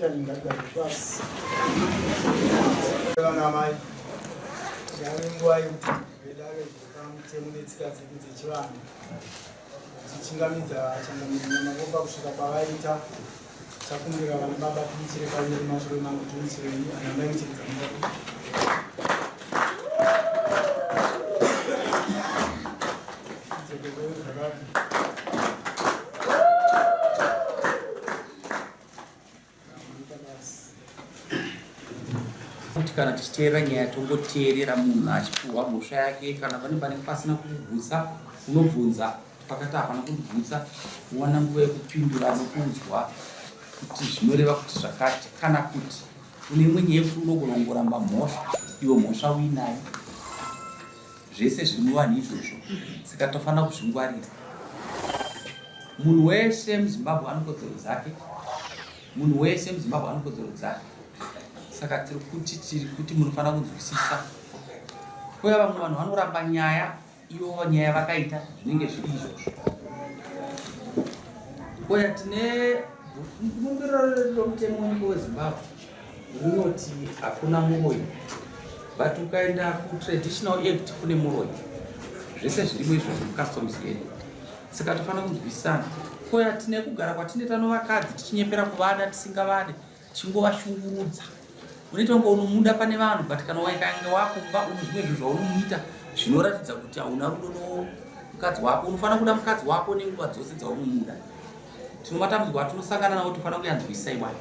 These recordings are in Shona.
Italy ngatigare pasi. Vana amai, yave nguva yekuti vedare pamutemo netsika dzedu dzechivanhu tichingamidza changamire Nyamakopa kusvika pavaita. Takumbira vana baba timuchire paviri mashure mangu timuchirei ana mai muchiridza mukati. Tidzokerei zvakare. Kuti kana tichiteerera nyaya tongoteerera munhu achipuhwa mhosva yake kana pane panenge pasina kukugutsa unobvunza pakati hapana kundigutsa wowana nguva yekupindura nokunzwa kuti zvinoreva kuti zvakati kana kuti une imwe nyaya yekuti unogona kungoramba mhosva iwe mhosva uinayo zvese zviri muvanhu izvozvo saka tofanira kuzvingwarira munhu wese muzimbabwe ane kodzero dzake munhu wese muzimbabwe ane kodzero dzake saka tiri kuti tiri kuti munofanira kunzwisisa kuya vamwe vanhu vanoramba nyaya ivo nyaya vakaita zvinenge zviri izvozvo kuya tine bumbiro romutemo wenyika wezimbabwe rinoti hakuna muroyi but ukaenda kutraditional act kune muroyi zvese zvirimo izvozvo mucustoms yedu saka tofanira kunzwisana koya tine kugara kwatinoita novakadzi tichinyepera kuvada tisingavade tichingovashungurudza unoita kunge unomuda pane vanhu but kana waikange wakumba une zvimwe zvinhu zvaunomuita zvinoratidza kuti hauna rudo nomukadzi wako unofanira kuda mukadzi wako nenguva dzose dzaunomuda tinomatambudziko atinosangana nawo tofanira kuyanzwisisa iwayo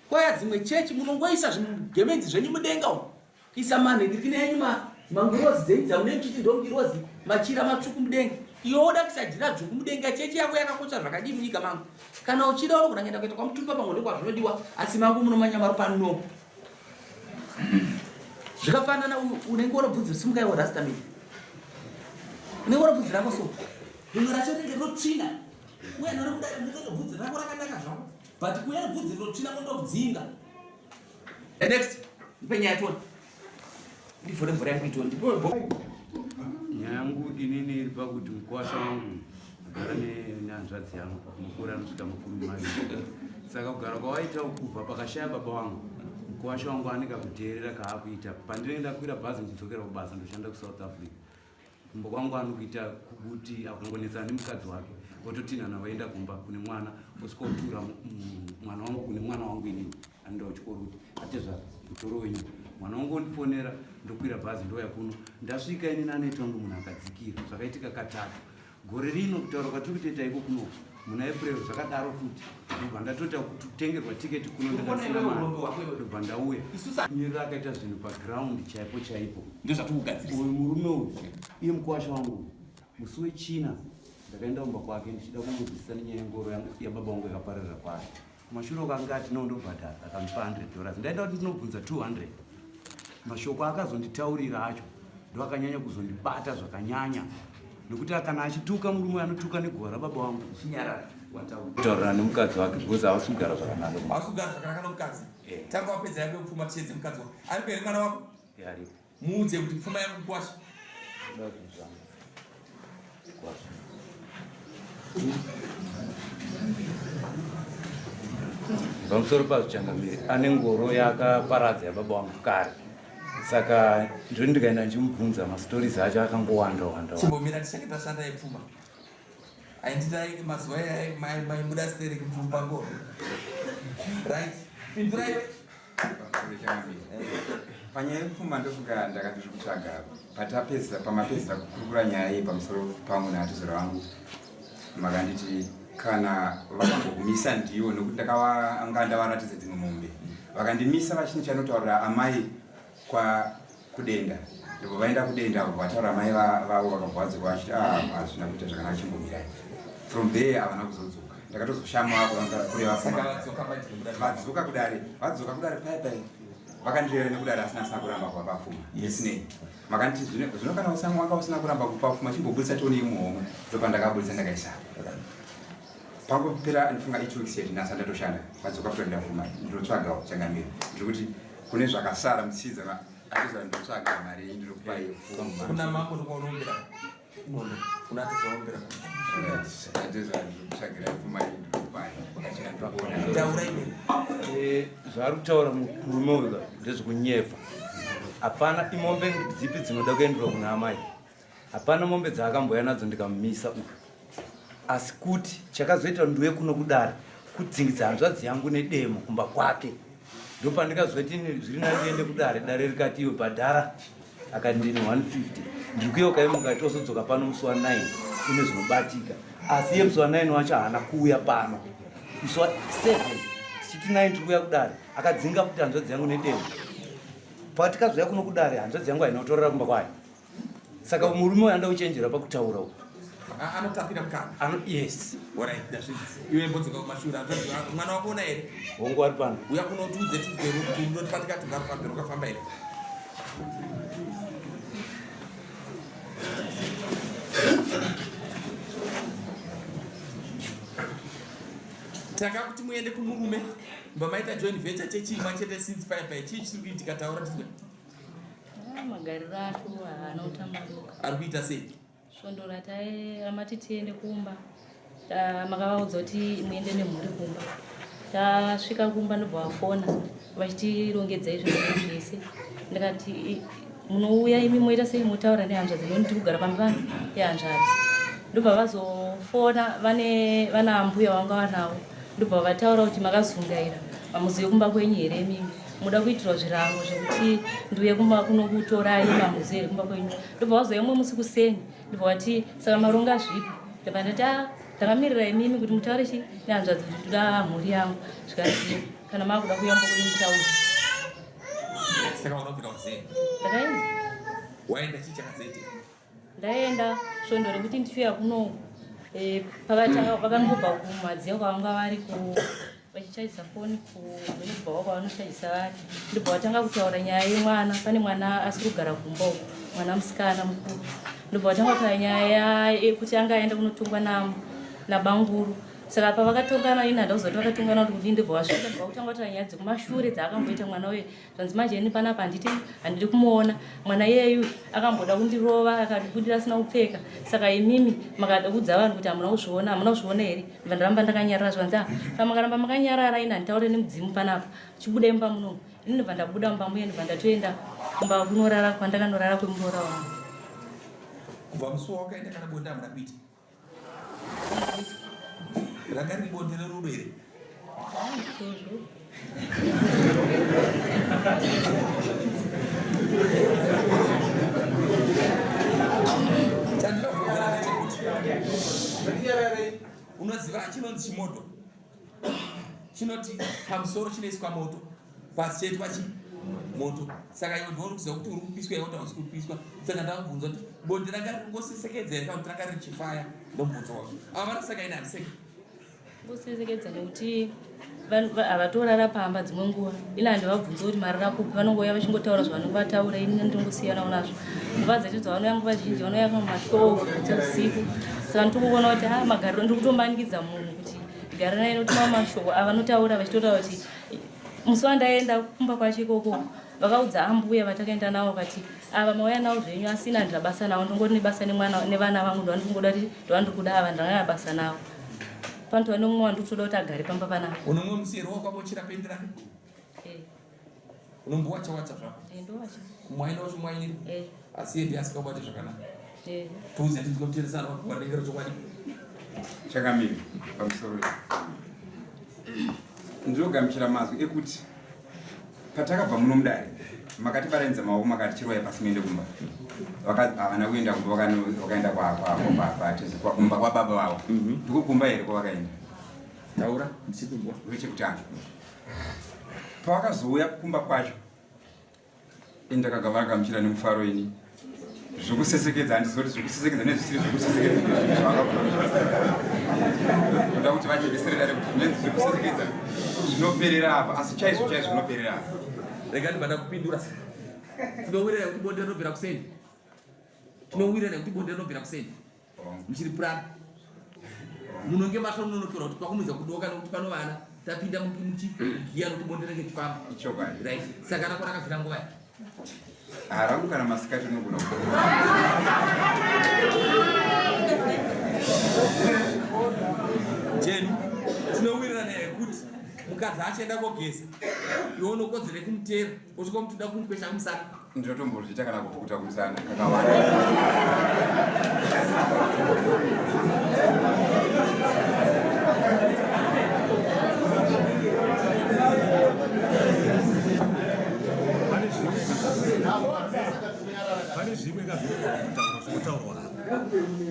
Kwaya dzimwe chechi munongoisa zvigemenzi zvenyu mudenga umu kuisa manhikirikini enyu mangirozi dzenyu dzamunenge muchiti ndongirozi machira matsvuku mudenga iwe woda kuisa jira dzvuku mudenga chechi yako yakakosha zvakadii munyika mangu kana uchida unogona kuenda kuita kwamutumba pamwe ndokwazvinodiwa asi mangu munomanya maropa no zvikafanana unenge unobvudzi simuka iwe rastamini unenge unobvudzi rako so rimwe racho ringe rinotsvina uye norikuda bvudzi rako rakanaka zvako But kuya bvudzi rinotsvina kundokudzinga. Eh, next. Ndipe nyaya tione. Ndivhure mvura yangu itione. Ndipe Nyaya yangu inini iri pakuti mukwasha wangu agara nehanzvadzi yangu makore anosvika 20. Saka kugara kwawaita kubva pakashaya baba wangu mukwasha wangu ane kakudheerera kaakuita. Pandinenge ndakwira bhazi ndichidzokera kubasa ndoshanda kuSouth Africa. Kumba kwangu anokuita kuti akangonetsana nemukadzi wake vototinhana voenda kumba kune mwana osvika otura mwana wangu kune mwana wangu inini anoenda kuchikoro kuti atezvara mutoro wenyu mwana wangu ondifonera ndokwira bhazi ndouya kuno ndasvika inini anoita kunge munhu akadzikira zvakaitika katatu gore rino kutaura kwatiri kutoita iko kuno muna april zvakadaro futi ndobva ndatoita kutengerwa tiketi kuno ndikasina mari ndobva ndauya miriro akaita zvinhu paground chaipo chaipo ndozvatikugadzirisa uyu murume uyu iye mukwasha wangu musi wechina ndakaenda kumba kwake ndichida kumubvisa nenyaya yengoro yababa wangu yakapararira kwake kumashure uko anga ati no ndobhadhara akandipa 100 dollars ndaenda kuti ndinobvunza 200 mashoko akazonditaurira acho ndoakanyanya kuzondibata zvakanyanya nekuti kana achituka murume anotuka neguva rababa wangu kutaurira nemukadzi wake because havasi kugara zvakanaka havasi kugara zvakanaka nomukadzi eh. tanga wapedza yako yekupfuma tichedze mukadzi wako aripo here mwana wako eh, muudze kuti pfuma yangu kwasha Pamusoro pazvo changamire ane ngoro yakaparadza yababa wangu kare saka ndiri ndikaenda ndichimubvunza mastories acho akangowanda wanda chimbomira tichange tashanda yepfuma aindidai mazuva maimuda stereki kupfumba ngoro right pindurai Panyaya yepfuma ndofunga ndakati zviri kutsvaga patapedzisa pamapedzisa kukurukura nyaya iyi pamusoro pangu naatizora vangu makanditi kana vakambokumisa ndiwo nokuti ndakavanga ndavaratidza dzimwe mombe vakandimisa vachini chanotaurira amai kwa kudenda ndobva vaenda kudenda avo vataura amai vavo vakabva vadzoka vachiti ah, hazvina kuita zvakanaka chimbomirai from there havana kuzodzoka ndakatozoshama kureva vadzoka kudare vadzoka kudare paya paya vakandireva nekudare asina asina kuramba kuva pfuma yesinei makanditi zvino kana wanga usina kuramba kupa pfuma chimboburitsa tione imuhomwe ndopandakaburitsa ndakaisa pangopera ndifunga eight weeks yet nasa ndatoshanda vadzoka futi ndafuma ndinotsvagawo changamire ndiri kuti kune zvakasara mutsiidza atiza ndinotsvaga mari yenyu ndiri kupa pfuma kuna mambo ndikuonombera ngombe kuna atizombera atiza ndikutsvagira pfuma yenyu ndiri kupai Taura ime. Eh, zvaari kutaura murume uyu ndezvekunyepa. Hapana imombe dzipi dzinoda kuenderwa kuna amai. Hapana mombe dzaakambouya nadzo ndikamumisa uyu. Asi kuti chakazoita nduye kuno kudare kudzingidza hanzvadzi yangu nedemo kumba kwake. Ndopandikazoti zviri nani ndiende kudare, dare rikati iwe bhadhara. Akati ndine 150 ndiri kuyeuka imi mukati ozodzoka pano musi wa 9 une zvinobatika. Asi iye musi wa 9 wacho haana kuuya pano. Musi wa 7 tichiti 9 tiri kuuya kudare akadzinga futi hanzvadzi yangu nedemo. Patikazouya kuno kudare hanzvadzi yangu haina kutorera kumba kwayo. Saka murume uyu anoda kuchenjera pakutaura uku. Anotapira mukaka. Ano yes. Alright, ndazvinzwa. Iwe mbodzoka kumashure hanzvadzi yangu. Mwana wako una here? Hongu ari pano. Uya kuno tiudze tiudze kuti unoti patikati ngarufambe rukafamba here? Takakuti muende kumurume mba maita joint venture chechimwa chete since paya paya chii chiri kuitika taura tizwe. Ah, magariro acho haana kutambanuka. Ari kuita sei? Svondo ramati tiende kumba makavaudza kuti muende nemhuri kumba. Tasvika kumba ndobva vafona vachitirongedzai zvinhu zvese. Ndikati munouya imi moita sei motaura nehanzvadzi noni tiri kugara pamba pano yehanzvadzi. Ndobva vazofona vane vana ambuya vanga vanavo ndobva vataura kuti makazungaira mamuzive kumba kwenyu here imimi muda kuitirwa zvirango zvekuti ndiuye kumba kunokutorai mamuzi here kumba kwenyu ndobva vazouya mumwe musi kuseni ndobva vati saka maronga zvipi ndobva ndati ah, ndakamirira imimi kuti mutaure chi nehanzvadzi kuti ndoda mhuri yangu zvikanzi kana makuda kuuya kumba kwenyu mutaure saka unobvira uzee ndakaenda waenda chii chakazoitika Ndaenda svondo rekuti ndichiuya kuno eh, vakangobva kumadziya kwavanga vari ku vachichaisa foni kunobvawo kwavanochaisa vari ndobva vatanga kutaura nyaya yemwana pane mwana asiri kugara kumba uko mwana musikana mukuru ndobva vatanga kutaura nyaya yekuti anga aenda kunotongwa nabanguru saka pavakatongana ini handauziva kuti vakatongana kuti kudii ndobva vasvika ndobva kutanga kutaura nyaya dzekumashure dzaakamboita mwana uye Zvanzi manje ini panapa handiti handidi kumuona mwana iyeyu akamboda kundirova akandibudira asina kupfeka saka imimi makada kuudza vanhu kuti hamuna kuzviona hamuna kuzviona here ndibva ndaramba ndakanyarara zvanzi ah kana makaramba makanyarara ini handitaure nemudzimu panapa chibudai mumba munomu ini ndobva ndabuda mumba muye ndobva ndatoenda kumba kunorara kwandakanorara kwemuroora wangu. Kubva musi wawakaenda kana bonde hamuna kuita? Ranga riri bonde rerudo here? Chandinobvunzira ndechekuti unoziva chinonzi chimoto chinoti pamusoro chinoiswa moto pasi chaitwa chi moto saka iwe ndiwe uri kuziva kuti uri kupiswa iwe hausi kupiswa saka ndakubvunza kuti bonde ranga riri kungosesekedza here kana kuti ranga riri chifaya ndomubvunzo wako ava vanoseka ini handiseki Kusesekedza nekuti havatorara pamba dzimwe nguva ini handivabvunzi kuti marara kupi vanongouya vachingotaura zvavanenge vataura ini ndingosiyanawo nazvo nguva dzacho dzavanouya nguva zhinji vanouya kuma 12 dzeusiku saka nditokuona kuti a magariro ndiri kutomanikidza munhu kuti ndigare naye nokuti mamwe mashoko avanotaura vachitotaura kuti musi wandaenda kumba kwacho ikoko vakaudza ambuya vatakaenda navo vati ava mauya navo zvenyu asi ini handina basa navo ndongori nebasa nemwana nevana vangu ndovandikungoda kuti ndovandiri kuda ava ndangana basa navo panotova nemumwe wandikutoda kuti agare pamba panapa unomwe musiyero wako wakochera pendi rake eh. unombowacha wacha zvako eh, ndowacha kumwaina uchimwainira eh. asi yedi asikabate zvakanaka eh. tuuze tinzwe kuteresana wakuwanengera chokwadi Chakamira pamusoro ndinogamuchira mazwi ekuti patakabva muno mudare makatibatanidza maoko makati chirovai pasi muende kumba havana kuenda kumba vakaenda kumba kwababa vavo mhm. ndiko kumba here kwavakaenda taura ndichikunzwa ndechekutanga pavakazouya kumba kwacho Ini ndakagavagamuchira nemufaro ini zvekusesekedza handizoti zvekusesekedza nezvisiri zvekusesekedza ndozvavakakuda kuti vajekesere dare kuti zvinenzi zvekusesekedza zvinoperera apa asi chaizvo chaizvo zvinoperera apa rega ndibva ndakupindura tinowirira kuti bonde rinobvira kuseni tinowirira kuti bonde rinobvira kuseni muchiri purani munonge matononokerwa kuti pakumidza kudoka nokuti pano vana tapinda muchigiya nokuti bonde rinenge chifamba right saka rako rakabvira nguva harangu kana masikati rinogona jenu tinowirirana yekuti Mukadzi achienda kogeza, iwe unokodzera kumuteera, osvika muti uda kumukwesha kumusana. Ndinotombozviita kana kupukuta kumusana kakawanda. Pane zvimwe ka zvinotaurwa zvinotaurwa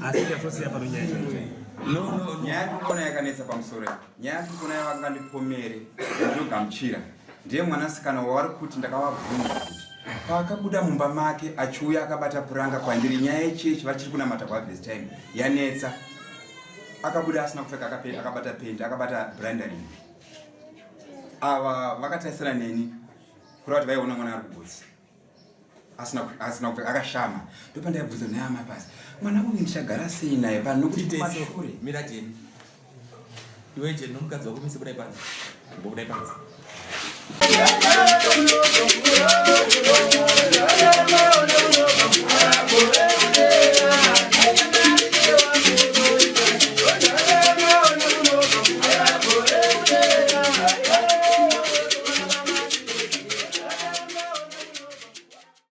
asi nyatosiya pano nyaya chaiyo chaiyo. No, no, nyaya yandikuona yakanetsa pamusoro iyi. Nyaya yandikuona yavangandipomere ndinogamuchira ndiye mwanasikana wavari kuti ndakavabvunza kuti paakabuda mumba make achiuya akabata puranga kwandiri nyaya yechechi vachiri kunamata kuharvest time yanetsa akabuda asina kupfeka akabata pendi akabata brandaring ava vakatarisana neni kureva kuti vaiona mwana ari kugotsi asina asina kupfeka akashama ndopandaibvunza naye amai pasi mwana uyu ndichagara sei naye pano nokuti kumashure mira jeni iwe jeni nomukadzi wako mise budai panze mbobudai panze.